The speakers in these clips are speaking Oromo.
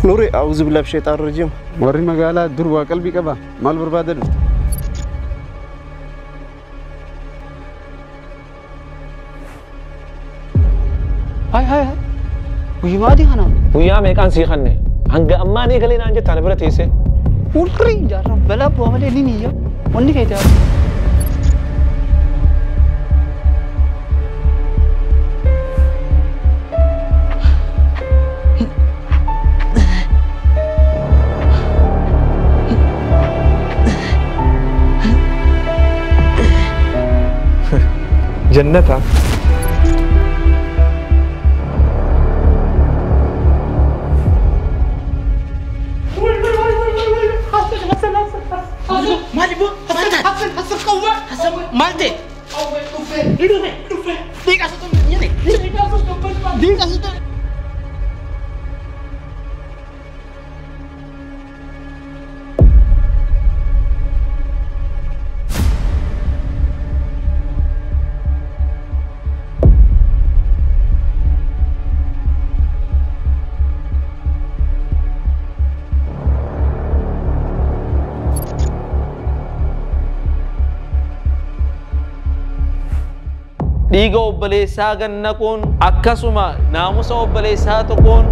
Nuri a'uuzu billahi shaytaan rajiim. Warri magaalaa dur waa qalbii qaba. Maal barbaada dhufte? Hai hai hai. Guyyaa adii kana. Guyyaa meeqaan sii kanne? Hanga ammaa ni galee naan jettaan bira teessee. Warri jaarraa balaa bu'aa malee ni niyya. Wanni kee ta'a. Jannata. Dhiiga obboleessaa gannaquun akkasuma naamusa obboleessaa tuquun.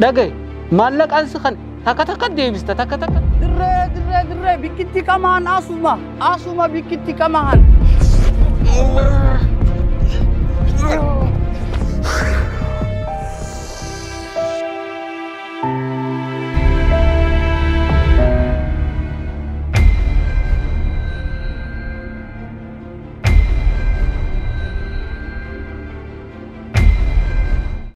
Dhagaye maallaqaan si kan takka takka deebista takka takka. Dirree dirree dirree bikkitti qamaan asuma asuma bikkitti qamaan.